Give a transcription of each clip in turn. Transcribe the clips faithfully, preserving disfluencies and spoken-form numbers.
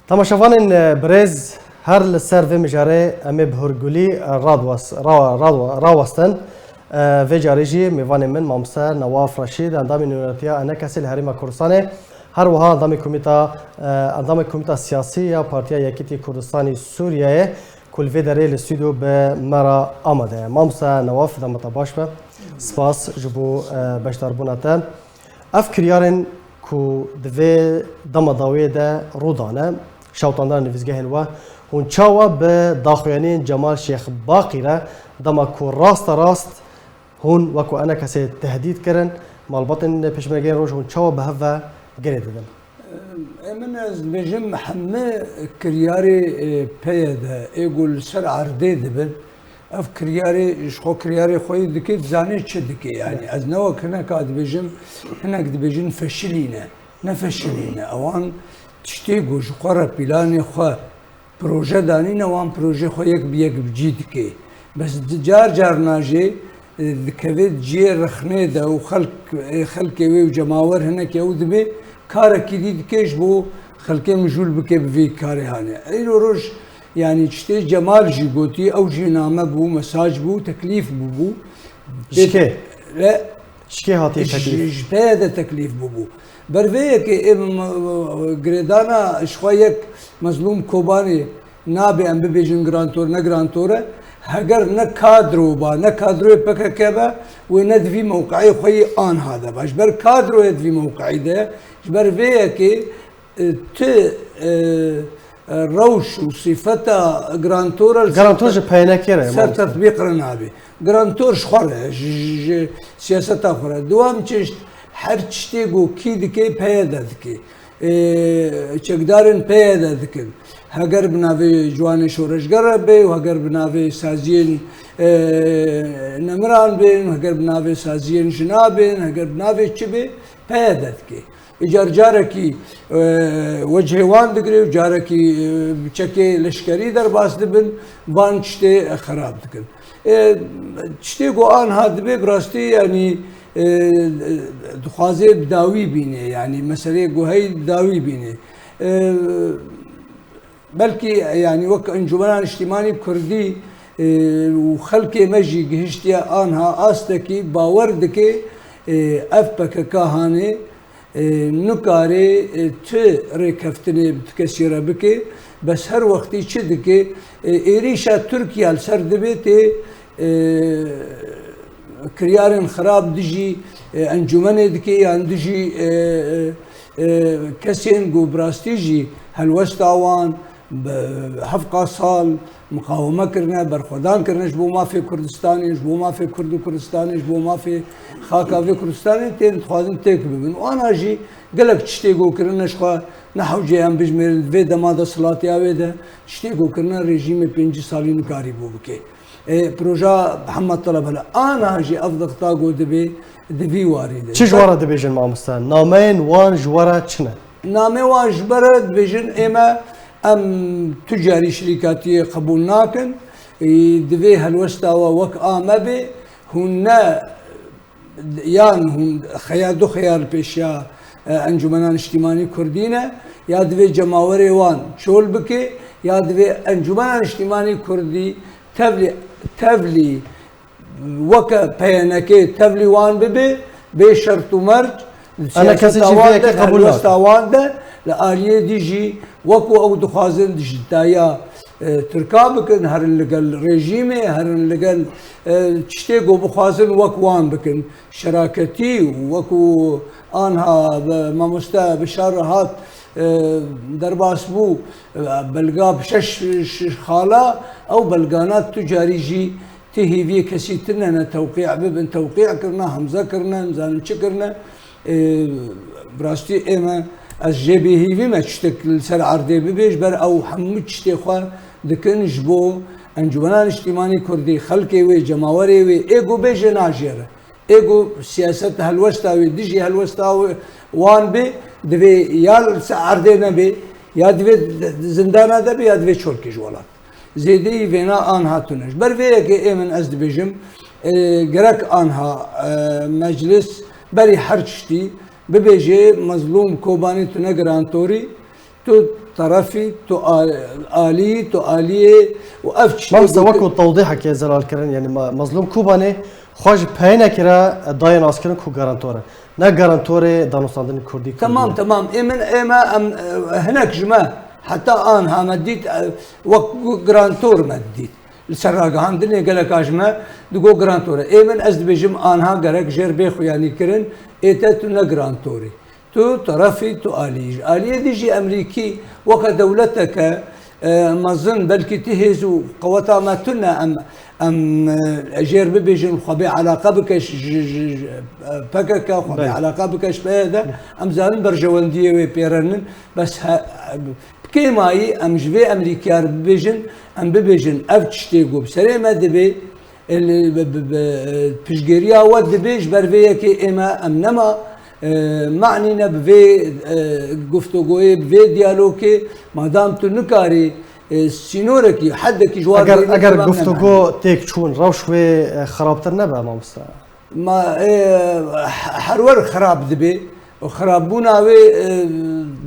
Temaşevanên, e, birêz, her li ser vê mijarê em ê bi hûrgulî, e, radwes-, ra-, radwa-, rawestin. E, vê carê jî mêvanê min mamoste Nawaf Reşîd, endamê Nûneratiya ENKSê li Herêma Kurdistanê, her wiha endamê Komîta, e, endamê Komîta Siyasî ya Partiya Yekîtî Kurdistanî Sûriyeyê, ku li vê derê li stûdyo bi me re amade ye. Mamoste Nawaf, dema te baş be. Spas ji bo, e, beşdarbûna te. Ev kiryarên ku di vê dema dawiyê de rû dane, şewitandina nivîsgehên we, hûn çawa bi daxuyaniyên Cemal Şêx Baqî re, dema ku raste rast hûn wekû ENKSê tehdît kirin, malbatên Pêşmergeyên Roj hûn çawa bi hev ve girê didin? Ê min, ez dibêjim, hemî kiryarê, e, PYD ê ku li ser erdê dibin, ev kiryarê, ji xwe kiryarê xwe yî dike, dizane çi dike. Yanî ez ne wek hineka dibêjim, hinek dibêjin feşilîne. Ne feşilîne. Ewan tiştê ku ji xwe re planê xwe proje danîne, wan proje xwe yek bi yek bi cî dike. Bes di car carna jê, e, dikeve cihê rexnê de û xelk, e, xelkê wê û cemawer hinek ew dibe, karekî dî dike ji bo xelkê mijûl bike bi vê karê hanê. Îro roj, yanî tiştê Cemal jî gotî, ew jî name bû, mesaj bû, teklîf bûbû. Ji kê? Ve Ji kê hatiye ji, teklîf? Ji PYD teklîf bûbû. Ber vê yekê ê, m-, m-, girêdana ji xwe yek Mezlûm Kobanê nabe em bibêjin grantor, ne grantor e. Heger ne kadro ba, ne kadroyê PKK be, wê ne di vî mewqeyê xwe yê anha de be. Ji ber kadroyê di vî mewqeyî de ye. Ji ber vê yekê, e, ti, e, e, rewş û sîfeta grantora li ser Grantor ji te-, PYNKê re ye, ser mamoste. Tetbîq re nabe. Grantor ji xwe re, ji, ji, ji siyaseta xwe re. Dewam çi, her tiştê ku kî dike, PYD dike. E, çekdarên PYD dikin. Heger bi navê ciwanê şoreşger re bê û heger bi navê saziyên, e, nemiran bên, heger bi navê saziyên jina bên, heger bi navê çi bê, PYD dike. Îcar carekî, e, wecihê wan digire û carekî, e, bi çekê leşkerî derbas dibin, van tiştê xerab dikin. E, tiştê ku anha dibe bi rastî, yanî, e, dixwaze bi dawî bîne, yanî meseleyê ku hey dawî bîne. E, Belkî, yanî wek Encûmena Niştîmanî Kurdî, e, û xelkê me jî gihiştiye anha astekî bawer dike, e, ev PKK hanê, e, nikare, e, ti rêkeftinê bi ti kesî re bike, bes her wextî çi dike, e, êrîşa Tirkiye li ser dibê tê, e, kiryarên xirab dijî, e, encûmenê dike yan dijî, e, e, e, kesên ku bi rastî jî helwesta wan bi hevqa sal miqaweme kirine, berxwedan kirine ji bo mafê Kurdistanê, ji bo mafê Kurd û Kurdistanê, ji bo mafê xaka vê Kurdistanê, tên dixwazin têk bibin. Û ana jî gelek tiştê ku kirine ji xwe ne hewce em bijmêrin, di vê dema desthilatiya wê de tiştê ku kirine rejîmê pêncî salî nikarîbû bike. E, proja Mihemed Teleb hele. Ana jî ev dixta ku dibê di vî warî de. Çi ji we re dibêjin mamoste? Nameyên wan ji we re çi ne? Namê wan ji me re dibêjin, ême em tu carî şirîkatiyê qebûl nakin. E, divê helwesta we wek a me be. Hûn ne, yan hûn xeya du xeyal pêşiya, e, Encûmena Niştîmanî Kurdî ne, ya divê cemawerê wan çol bike, ya divê Encûmena Niştîmanî Kurdî tevlî, tevlî weke PYNKê tevlî wan bibe, bê şert û merc, di Ana kesê siyaseta jî vê wan de, yekê di qebûl helwesta nake. Wan de, li aliyê dî jî wekû ew dixwazin dijitaya, e, Tirka bikin, herin li gel rejîmê, herin li gel, e, tiştê ku bixwazin wek wan bikin. Şeraketî û wekû anha be-, mamoste Bişar Rehat, e, derbas bû, e, belga bi şeş, şeş xala, ew belgana tu carî jî ti hêviyê kesî tine ne tewqî bibin, tewqî kirine, hemze kirine, nizanim çi kirine. E, bi rastî ême, ez jê bêhîvî me tiştek li ser erdê bibe, ji ber ew hemû tiştê xwe dikin ji bo Encûmena Niştîmanî Kurdî, xelkê wê, cemawerê wê, ê ku bêje najêre. Ê ku siyaset helwesta wê, dijî helwesta wê wan bê, divê ya li ser erdê nebe, ya divê zindana de be, ya divê çolkê ji welat. Zêdeyî vêna an hatine. Ji ber vê yekê ê min ez dibêjim, e, gerek anha, e, meclis berî her tiştî bibêje, Mezlûm Kobanî tu ne grantorî, tu terefî, tu a-, alî, tu aliyê û ev tiştê Mamoste, gotin. Wekî tewdîhekê zelal kirin, yanî ma-, Mezlûm Kobanê xwe ji peyênekê re daye naskirin ku garantor e. Ne garantorê danûstandinê kurdî, kurdî Temam, ye. Temam. Ê min, ê me, em, e, hinek ji me heta anha me dît, e, wek garantor me dît. Li ser ragihandinê geleka ji me digo garantor e. Ê min, ez dibêjim anha gerek jêr bê xuyanî kirin, ê te tu ne garantor î. Tu terefî, tu alî. Ji aliyê dî jî Emerîkî weke dewleteke, e, mezin, belkî ti hêz û qeweta me tune, em, em, e, jêr bibêjin, xwe bê eleqe bike ji, ji, ji, e, P K K, xwe bê Belê. eleqe bike ji P Y D. Em zanin berjewendiyê wê pê re nin. Bes he, bi kêmayî em ji vê Emerîkiya re bibêjin, em bibêjin, ev tiştê ku bi serê me dibê, e, li, bi, bi, bi, e, piştgiriya we dibê, ji ber vê yekê ê me em nema, e, manî ne bi vê, e, guftûgoyê, bi vê diyalogê, madam tu nikarî, e, sînorekî, hedekî ji wan Eger, rê eger nekeve, em guftûgo nemane. têk çûn, rewş wê, e, xirabtir nebe, mamoste? Ma, e, her wer xirab dibe. Û xirabûna wê, e,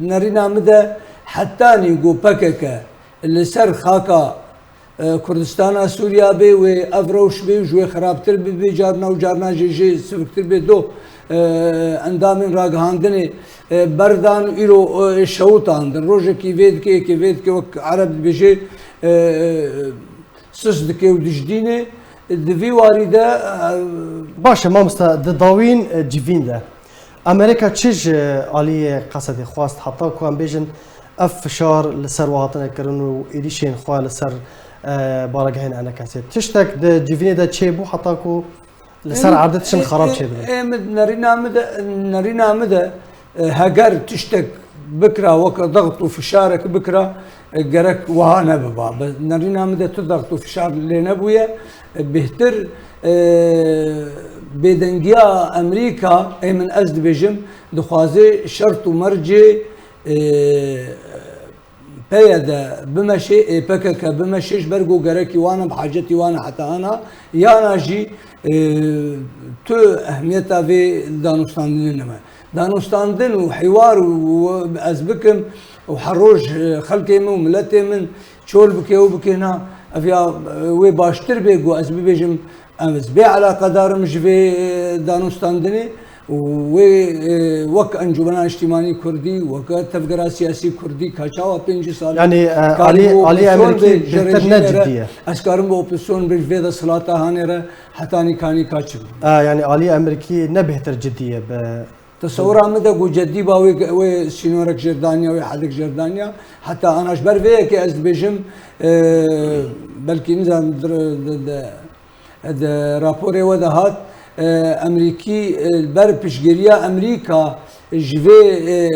nerîna min de hetanî ku P K K li ser xaka, e, Kurdistana Sûriya bê, wê ev rewş bê û ji wê xirabtir bibe, carna û carna jî jê siviktir bê. Do, e, endamên ragihandinê, e, berdan û îro, e, şewitandin. Rojekî vê dike, yekê vê dike, wek Ereb dibêje, e, sis dike û dijdîne. Di vî warî de, e, Baş e, mamoste, di dawîn, e, civîn de Amerîka çi ji aliyê Qesedê xwest, heta ku em bêjin ev fişar li ser we hatine kirin û êrîşên xwe li ser, e, baregehên E N K S'ê? Tiştek di civînê de çêbû heta ku li ser Em, erdê tiştin em, xerab em, çêdibin? Em nerîna min de, nerîna min de, e, heger tiştek bikira, weke dext û fişarek bikira, e, gerek wiha nebiba. Be, nerîna min de tu dext û fişar lê nebûye. E, bêhtir, e, bêdengiya Amerîka, ê min ez dibêjim, dixwaze şert û mercê, e, P Y D bimeşê, ê P K K bimeşê, ji ber ku gerekî wan e, bi hacetî wan e heta ana, yana jî, e, tu ehmiyeta vê danûstandinê neme. Danûstandin û hîwar û, û ez bikim û her roj, e, xelkê min û miletê min çol bike û bike na, ev ya, e, wê baştir bê ku ez bibêjim, em ez bê eleqedar im ji vê, e, danûstandinê û wê, e, wek Encûmena Niştîmanî Kurdî, weke Tevgera Siyasî Kurdî, ka çawa pêncî sal Yanî, e, karî alî, bi alî opozisyon Amerîkî bê, ji bêhtir ne rejîmê re, cidî ye. Ez karim bi opozisyon bê, ji vê desthilata hanê re hetanî kanî ka çi bim. E, yanî alî Amerîkî ne bêhtir cidî ye bi Tesewira min de ku cedî ba wê, wê sînorek jêr daniya, wê hedek jêr daniya. Heta ana ji ber vê yekê ez dibêjim, e, belkî nizanim di, di, di, di raporê we de hat, e, Emerîkî, e, li ber piştgiriya Emerîka ji vê, e,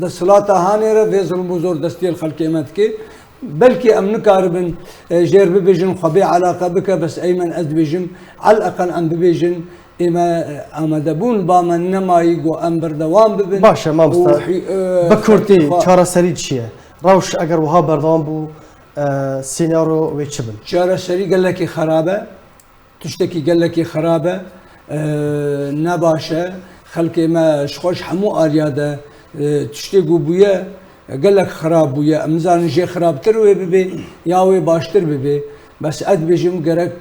desthilata hanê re vê zilm û zor destiyê li xelkê me dike. Belkî em nikaribin, e, jêr bibêjin, xwe bê eleqe bike, bes ey min ez dibêjim, eleqel em bibêjin, ê me, e, amadebûn ba me nemayî ku em berdewam bibin. Baş e, mamoste. Û hî-, e, Bi kurtî, xwe çareserî çi ye? Rewş eger wiha berdewam bû, e, sînaro wê çi bin? Çareserî gelekî xerab e. Tiştekî gelekî xerab e, e, ne baş e. Xelkê me ji xwe ji hemû aliya de, e, tiştê ku bûye, e, gelek xerab bûye. Em nizanin jê xerabtir wê bibe ya wê baştir bibe. Bes ez dibêjim gerek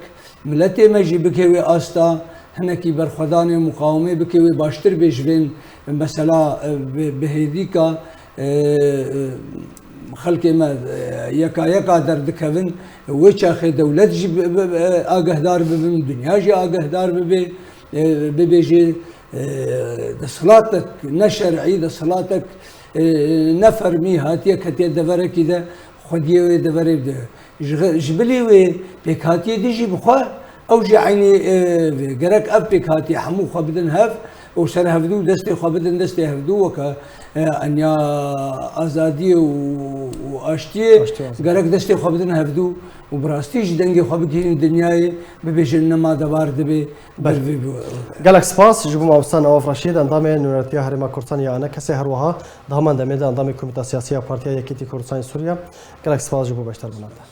miletê me jî bike wê asta, hinekî berxwedanê, muqawimê bike wê baştir bê ji vên mesela, e, bi, bi hêdîka, e, e, xelkê me, e, yeka yeka derdikevin, wê çaxê dewlet jî bi, bi, bi, agehdar bibin, dinya jî agehdar bibe, e, bibêje, e, desthilatek neşer'î, desthilatek, e, nefermî hatiye ketiye deverekî de, xwediyê wê deverê de. Ji, ji bilî wê pêkhatiyê dî jî bi xwe, ew jî eynî, e, vê. Gerek ev pêkhatiyê hemû xwe bidin hev û ser hevdû destê xwe bidin destê hevdû weke, e, enya azadiyê û, û aştiyê. Aştiyê, azadiyê. Gerek destê xwe bidin hevdû û bi rastî jî dengê xwe bigihînin dinyayê, bibêjin nema devar dibe. Belê. Ber vê bi- Gelek spas ji bo mamoste Newaf Reşîd, endamê Nûneretiya Herêma Kurdistan ya E N K S'ê, her wiha di heman demê de endamê Komîta Siyasî ya Partiya Yekîtî Kurdistanê Sûriye. Gelek spas ji bo beşdarbûna te.